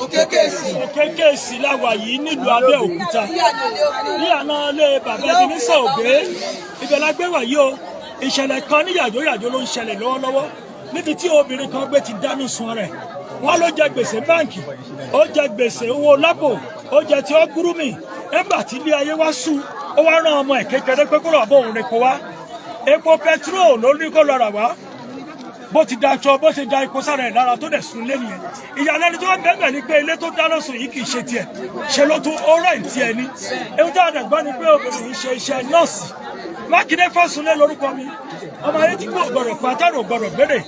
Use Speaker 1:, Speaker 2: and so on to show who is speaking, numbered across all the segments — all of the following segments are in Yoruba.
Speaker 1: Òkèkèsì.
Speaker 2: Òkèkèsì la wà yìí nílùú Abẹ́òkúta, ní àná ilé bàbá Ebenezer Obey. Ibẹ̀ la gbé wà yìí o. Ìṣẹ̀lẹ̀ kan ní yàjóyàjó ló ń ṣẹlẹ̀ lọ́wọ́lọ́wọ́, níbi tí obìnrin kan gbé ti dáná sun rẹ̀. Wọ́n ló jẹ gbèsè báǹkì, ó jẹ gbèsè owó lápò, ó jẹ tí ó gúrúmì. Nígbà tí ilé ayé wá sú, ó wá rán ọmọ ẹ̀ kékeré pé kó lọ bó òun repo wá. Epo petrol ló ní kó lọ rà wá. Bó ti da aṣọ, bó ti da epo sára ẹ̀ lára, tó dẹ̀ sun lé nìyẹn. Ìyàlẹ́nu tó wà bẹ́ẹ̀ ni pé ilé tó dáná sun yìí kì í ṣe tiẹ̀, ṣe ló tún ó rent ẹ̀ ní. Ewu tó àdàgbà ni pé obìnrin yìí ṣe iṣẹ́ nọ́ọ̀sì. Mákindé Fásunlé lórúkọ mi. Ọmọ ayé tí kò gbọdọ̀ pátánù gbọdọ̀ gbére.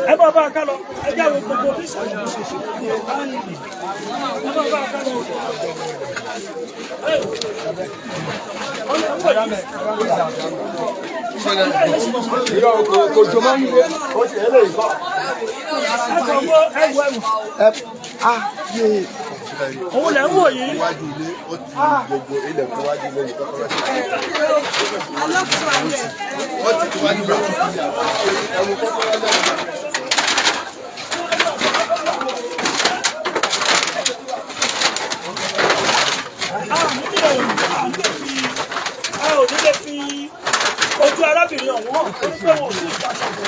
Speaker 2: Ẹ máa bá a ká lọ. Ẹ jẹ́ àwọn gbogbo bí ìṣẹ̀lẹ̀ yìí ṣe ṣe. Ẹ máa bá a ká lọ.
Speaker 3: Irọ́, kò jọ máa ń gbé ó sì eléyìí kọ́.
Speaker 2: Ẹ kàn wọ ẹwù ẹwù.
Speaker 3: Ẹ a yé.
Speaker 2: Òun lẹ̀ ń wò yìí.
Speaker 4: Iwájú ilé, ó ti gbogbo ilẹ̀kùn iwájú ilé ní kọ́kọ́rọ́ sí. Ó ti ti wájú gbà. Ẹ̀wù kọ́kọ́rọ́ lẹ́nu.
Speaker 2: A ò ní lè fi ojú arábìnrin ọ̀hún hàn torí pé wọn ò tí ì daṣọ bò.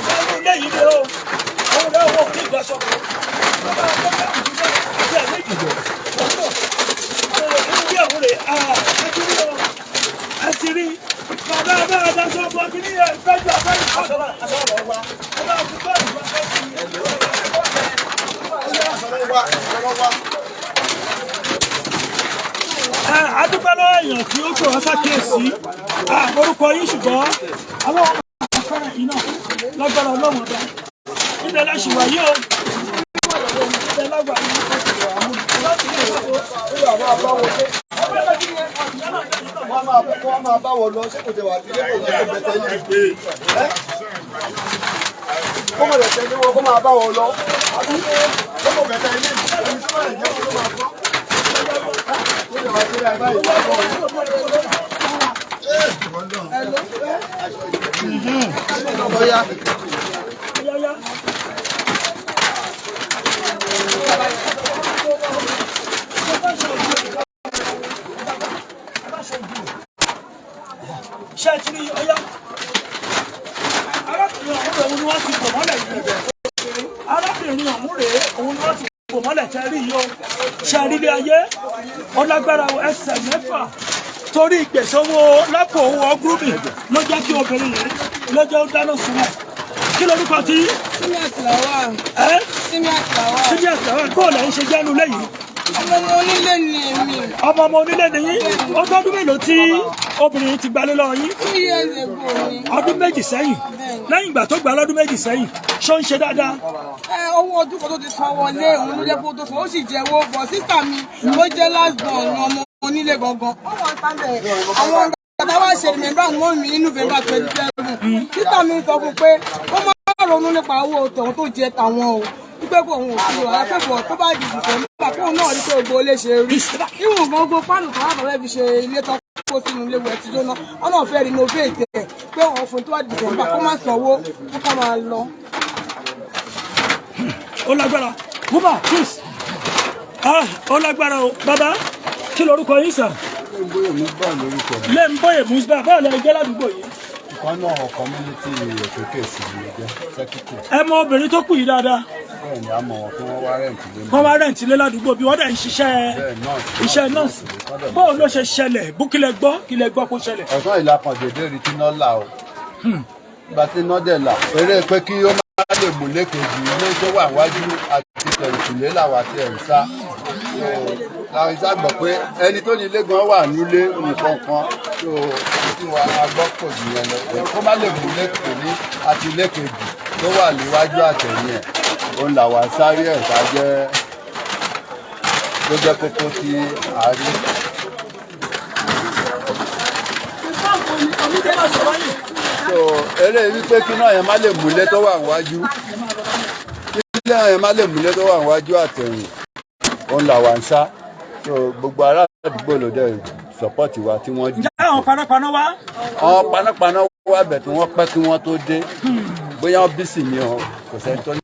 Speaker 2: Ìgbà ilé yìí ni o, òun rẹ̀, wọn ò tí ì daṣọ bò. Bàbá akọ́kọ́ ìdílé àti ẹ̀mí ìdìbò ọ̀pọ̀ inú ilé ọ̀hún rè. Ẹ ti rí o, ẹ ti rí bàbá bá a daṣọ bò kí ní ẹ fẹ́jú abẹ́rẹ́ ìfọ̀sọ̀rọ̀ ẹ bá fi bọ́ọ̀lù bá fẹ́ fi.
Speaker 4: Wá.
Speaker 2: Adúpẹ́ lọ́wọ́ èèyàn tí ó pè wọ́n ṣàkíyèsí orúkọ yín, ṣùgbọ́n àwọn afẹ́rẹ́ yìí náà lágbára Ọlọ́run Ọba. Ibẹ̀ la ṣì wà yìí o, ibẹ̀ la wà yìí láti ilé ìwé.
Speaker 3: Wọ́n máa bá wọn lọ. Ṣé kò tẹ wà nílé? Kò jẹ́ kó bẹ̀tẹ̀ yìí ẹ́, kó mọ̀ lẹ̀ tẹ̀lé wọn, kó máa bá wọn lọ, àbí kó mọ̀ bẹ̀tẹ̀ ilé ẹni tó bá lè jẹ́ kó máa fọ́ kó lè wá sílẹ̀ báyìí.
Speaker 4: Bóyá.
Speaker 2: Yáyá. Ṣé ẹ ti rí ọyá arábìnrin ọ̀hún rẹ̀? Òun ni wọ́n ti bò mọ́lẹ̀ yìí. Arábìnrin ọ̀hún rèé, òun ni wọ́n ti bò mọ́lẹ̀ tẹ́ rí yìí o. Ṣe rí ilé ayé, ó lágbára o. Ẹsẹ̀ mẹ́fà, torí ìgbèsè owó lápò, owó ọgúrúmì ló jẹ́ kí obìnrin yìí ló jẹ́ ó dáná sunlẹ̀. Kí lorúkọ tí?
Speaker 1: Simiat Lawal.
Speaker 2: Ẹ?
Speaker 1: Simiat Lawal.
Speaker 2: Síbi àtàwọn bóòlù ẹ̀ ń ṣe jẹ́nu lẹ́yìn?
Speaker 1: Ọmọ onílé ni èmi.
Speaker 2: Ọmọ onílé nìyí. Ó tọ́dún mélòó tí obìnrin yìí ti gbalé lọ́wọ́ yín?
Speaker 1: 2 years ago ni.
Speaker 2: Ọdún 2 sẹ́yìn. Lẹ́yìn ìgbà tó gbà lọ́dún 2 sẹ́yìn, ṣó ń ṣe dáadáa?
Speaker 1: Ẹ owó ọdún kan tó ti san wọlé, òun ló jẹ́ kó tó san, ó sì jẹ́wọ́ bọ̀. Sister mi ló jẹ́ last born ọmọ onílé gangan. Wọ́n wà sábẹ̀ àwọn bàbá wa ṣe remembrance mọ́ mi ní November 27. Sister mi sọ fún pé kó má ronú nípa owó tòun tó jẹ tàwọn o, wípé kò òun ò sí wàhálà, pé bọ̀ tó bá di December, kóun náà rí pé gbogbo ilé ṣe rí. Ìwọ̀n gbogbo páànù kan wà fẹ́ fi ṣe ilé tó kó sínú ilé wẹ̀ tí jóná, wọn náà fẹ́ renovate ẹ̀, pé òun fún tó bá di December kó má sanwó, kó ká máa lọ.
Speaker 2: Ó lágbára. Bùbá, please. Ah, ó lágbára o. Bàbá, kí lorúkọ yín sir?
Speaker 4: Bóyá mi bá lórúkọ mi.
Speaker 2: Lẹ́ńbọ̀yè Musba, báwo lẹ jẹ́ ládùúgbò yìí?
Speaker 4: Ìkan náà community Òkèkèsì ni jẹ́ secretary.
Speaker 2: Ẹ mọ obìnrin tó kù yìí dáadáa?
Speaker 4: Bẹ́ẹ̀ ni, a mọ̀ wọ́n pé wọ́n wá rent lé mi.
Speaker 2: Wọ́n wá rent lé ládùúgbò bí, wọ́n dẹ̀ ń ṣiṣẹ́
Speaker 4: Bẹ́ẹ̀, nọ́ọ̀sì.
Speaker 2: iṣẹ́ nọ́ọ̀sì. Báwo ló ṣe ṣẹlẹ̀? Bó kílẹ̀ gbọ́, kílẹ̀ gbọ́ kó ṣẹlẹ̀?
Speaker 4: Ọ̀sán ìlàkàn dédé rí tí iná là o. Ìgbà tí iná dẹ̀ là, eré pé kí ó má lè mú lékejì ilé tó wà wájú àti tẹ̀rùkùlé làwà tí ẹ̀ ń sá. Láwọn sá gbọ́ pé ẹni tó ní ilé gan wà nílé nǹkan kan tó tí wọ́n a gbọ́ kò jù yẹn lọ. Kó má lè mú lékejì àti lékejì tó wà níwájú àtẹ̀yìn ẹ̀, òun làwà sáré ẹ̀ ká jẹ́ ló jẹ́ kókó tí a rí. So eré wípé kí náà yẹn má lè múlé tó wà níwájú, kí ilé yẹn má lè múlé tó wà níwájú àtẹ̀yìn, òun làwà ń sá. So gbogbo ará àdúgbò ló dẹ̀ support wa tí wọ́n
Speaker 2: Ǹjẹ́ àwọn panápaná wá?
Speaker 4: Àwọn panápaná wà bẹ̀ tí wọ́n pẹ́ kí wọ́n tó dé. Bóyá wọ́n busy ni o, kò sẹ́ni tó ní.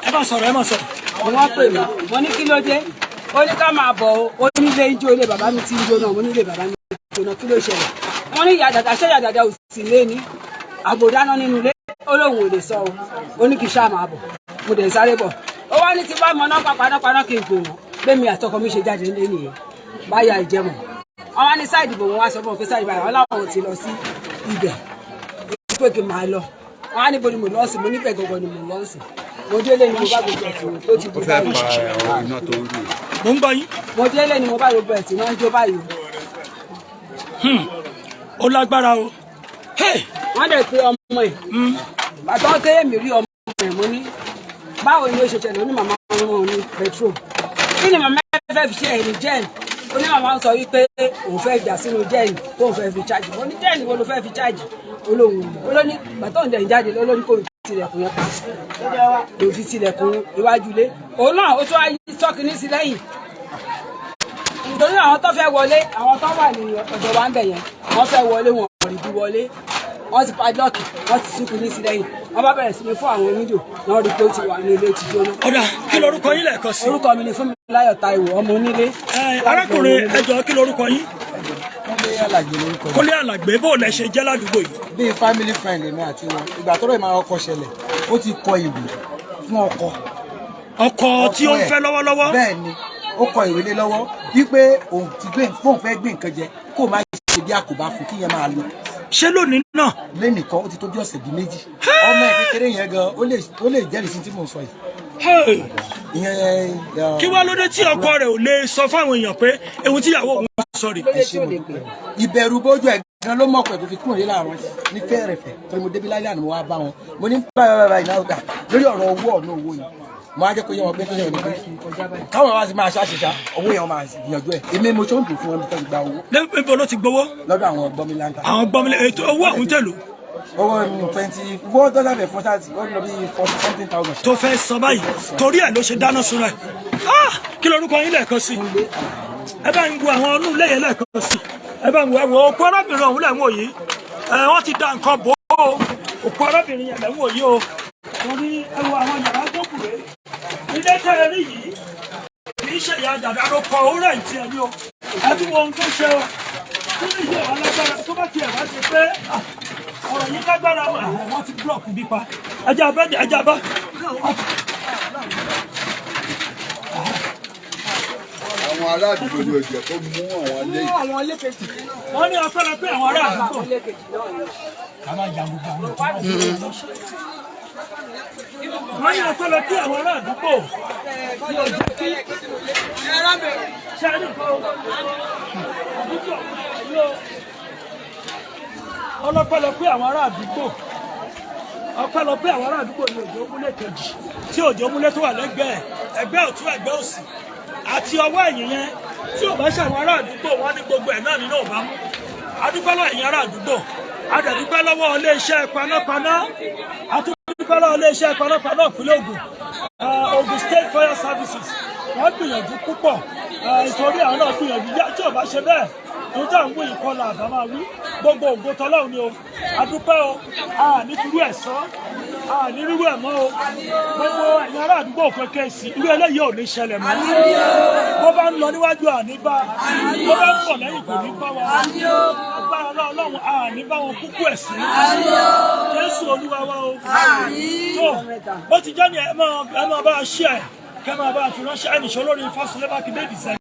Speaker 2: Ẹ má sọ̀rọ̀, ẹ má sọ̀rọ̀.
Speaker 5: Ni wọ́n pè mí. Mo ní kí ló dé? Ó ní ká máa bọ̀ o. Ó ní ilé ń jó, ilé bàbá mi ti ń jóná. Mo ní ilé bàbá mi ti ń jóná, kí ló ṣẹlẹ̀? Wọ́n ní ìyá dàda, ṣé ìyá dàda ò sì lé ní àbò dáná nínú ilé? Ó lóun ò lè sọ o. Ó ní kí ṣáà máa bọ̀. Mo dẹ̀ ń sáré bọ̀. Ó wá ní tí bá mọ náà panápaná kí n pè wọ́n. Bẹ́ẹ̀ àtọkọ mi ṣe jáde nílé nìyẹn, báyà ìjẹmọ̀. Wọ́n wá ní side bò, wọ́n wá sọ fún wọn pé side báyìí. Wọ́n láwọn ti lọ sí ibẹ̀ pé kí n máa lọ. Wọ́n á níbo ni mo lọ sí. Mo níbẹ̀ gangan ni mo lọ sí. Mo délé ni mo bá gbogbo ẹ̀sìn tó ti di báyìí.
Speaker 2: Mo ń gbọ́ yín.
Speaker 5: Mo délé ni mo bá gbogbo ẹ̀sìn náà ń jó báyìí.
Speaker 2: Ó lágbára o. Hey!
Speaker 5: Wọ́n dẹ̀ pé ọmọ ẹ̀ bàtà wọn kéré mi rí ọmọ ẹ̀. Mo ní báwo ni ó ṣe ṣẹlẹ̀? Ó ní màmá wọn ní petrol. Kí ni màmá ẹ fẹ́ fi ṣe ẹ̀yìn gen? Ó ní màmá sọ wípé òun fẹ́ jà sínú gen kó òun fẹ́ fi charge. Mo ní gen wo ló fẹ́ fi charge? Olóhùn olóní bàtà òun dẹ̀ ń jáde lólóní kò tilẹ̀kùn yẹn pa, ló fi tilẹ̀kùn iwájú ilé. Òun náà ó tún wá yí tọ́kì ní sí lẹ́yìn, nítorí àwọn tó fẹ́ wọlé, àwọn tó wà ní ọ̀dọ̀ wa ń bẹ̀ yẹn, wọ́n fẹ́ wọlé, wọn ò rí bí wọlé. Wọ́n ti padlock, wọ́n ti súnkù ní sí lẹ́yìn. Wọ́n bá bẹ̀rẹ̀ sí ní fún àwọn oníjò náà, rí pé ó ti wà ní ilé ti jóná.
Speaker 2: Ọ̀dà, kí lorúkọ yín lẹ́ẹ̀kan sí?
Speaker 5: Orúkọ mi ni Fúnmiláyọ̀ Táíwò, ọmọ onílé.
Speaker 2: Ẹ arákùnrin, ẹ jọ̀ọ́, kí lorúkọ yín?
Speaker 6: Kúnlé Alàgbé lórúkọ mi.
Speaker 2: Kúnlé Alàgbé, bó lẹ ṣe jẹ́ ládùúgbò yìí?
Speaker 6: Bíi family friend èmi àti wọn. Ìgbà tọ́rọ̀ ìmọ̀ ọkọ ṣẹlẹ̀, ó ti kọ ìwé fún ọkọ.
Speaker 2: Ọkọ tí ó ń
Speaker 6: Ọkọ ẹ̀.
Speaker 2: fẹ́ lọ́wọ́lọ́wọ́?
Speaker 6: Bẹ́ẹ̀ ni, ó kọ ìwé lé lọ́wọ́ wípé òun ti gbé, òun fẹ́ gbé nǹkan jẹ, kó má ṣe bí àkóbá fún, kí yẹn máa lọ.
Speaker 2: Ṣé lónìí náà?
Speaker 6: Lẹ́nìkan, ó ti tó bí ọ̀sẹ̀ bíi 2. Ọmọ ẹ̀ kékeré yẹn gan, ó lè jẹ́rìí sí tí mò ń sọ yìí.
Speaker 2: Hey!
Speaker 6: Ìyẹn.
Speaker 2: Kí wá ló dé tí ọkọ rẹ̀ ò lè sọ fáwọn èèyàn pé ewu tíyàwó òun sọ rè?
Speaker 6: Ẹ ṣe mo ìbẹ̀rù bójú ẹ̀ gan ló mọ̀ pẹ̀lú fi kúrò ní láàárọ̀ ní fẹ́ẹ̀rẹ̀fẹ̀, torí mo débi lálẹ́ àná, mo wá bá wọn. Mo ní báyìí báyìí báyìí náà gbà lórí ọ̀rọ̀ owó, ọ̀nà owó yìí. Mo á jẹ́ kó yé wọn pé tó ṣe wọn ni pé káwọn wá sí máa ṣàṣìṣà owó yẹn, wọn máa gbìyànjú ẹ̀. Èmi mo ṣó ń dùn fún wọn bí tó ti gba owó.
Speaker 2: Níbo ló ti gbowó?
Speaker 6: Lọ́dọ̀ àwọn gbọ́míláńtà.
Speaker 2: Àwọn gbọmọlẹ ètò owó àwọn tẹ̀lú.
Speaker 6: Owó mi 20 owó dọ́là fẹ̀ fún ṣáàtì, ó lọ bí 40 something thousand.
Speaker 2: Tó fẹ́ sọ báyìí, torí ẹ̀ ló ṣe dáná sunra ẹ̀. Ah! Kí lorúkọ yín lẹ́ẹ̀kan sí? Ẹ bá ń wo àwọn ọdún ilé yẹn lẹ́ẹ̀kan sí. Ẹ bá ń wo ẹwọ òkú arábìnrin ọ̀hún lẹ́wọ̀n yìí. Ẹ wọ́n ti da nǹkan bò ó. Òkú arábìnrin yẹn lẹ́wọ̀n yìí o, torí ẹ wo àwọn yàrá tó kù rèé. Ilé tẹ́ ẹ rí yìí kì í ṣe ìyá dàda ló kọ ó rẹ̀ ntí ẹ ní o. Ẹ tún wo ohun tó ṣe o. Kí ni ìyá wa lágbára tó bá tiẹ̀ wá ṣe pé ọ̀rọ̀ yìí lágbára? Wọ́n ti block bí pa. Ẹja bá ẹja bá.
Speaker 4: Àwọn ará àdúgbò ni ò jẹ́ kó mú àwọn ilé yìí.
Speaker 1: Àwọn ilé kejì.
Speaker 2: Wọ́n ní ọpẹ́lọpẹ́ pé àwọn ará àdúgbò.
Speaker 5: Ilé kejì náà ni.
Speaker 2: Wọ́n ní ọpẹ́lọpẹ́ àwọn ará àdúgbò ní ò jẹ́ kí ṣe é nìkan o. Àdúgbò yóò ọlọ́pẹ́lọpẹ́ àwọn ará àdúgbò, ọpẹ́lọpẹ́ àwọn ará àdúgbò ní òjò múlẹ̀ kejì tí òjò múlẹ̀ tó wà lẹ́gbẹ̀ẹ́, ẹgbẹ́ ọ̀tún, ẹgbẹ́ òsì àti ọwọ́ ẹ̀yìn yẹn. Tí ò bá ṣe àwọn ará àdúgbò, wọn ní gbogbo ẹ̀ náà nínú ọ̀bá mú. Adúpẹ́ lọ́wọ́ ẹ̀yin ará àdúgbò, adẹ̀dúpẹ́ lọ́wọ́ iléeṣẹ́ panápaná, atúpẹ́ lọ́wọ́ iléeṣẹ́ panápaná ìpínlẹ̀ Ògùn, Ògùn State Fire Services. Wọ́n gbìyànjú púpọ̀, ìtorí àwọn náà gbìyànjú. Tí ò bá ṣe bẹ́ẹ̀, ní tá à ń wí ìkọlà àbá máa wí. Gbogbo ògo tọlọ́run ni o. Adúpẹ́ o. A ní firú ẹ̀ sán, a ní rírú ẹ̀ mọ́ o. Gbogbo ẹ̀yin ará àdúgbò kékeré sí, irú eléyìí ò ní ṣẹlẹ̀ mọ́. Bó bá ń lọ níwájú, àní bá. Bó bá ń bọ̀ lẹ́yìn, kò ní bá wa. Agbára Ọlọ́run, àní bá wọn kúkú ẹ̀ sí. Jésù Olúwa wa o. Tó bó ti jẹ́ ni, ẹ máa bá a ṣí ẹ̀, kẹ́ máa bá a fi ránṣẹ́. Ẹnìṣọ́ lórí Fásilẹ́ Mákindé design.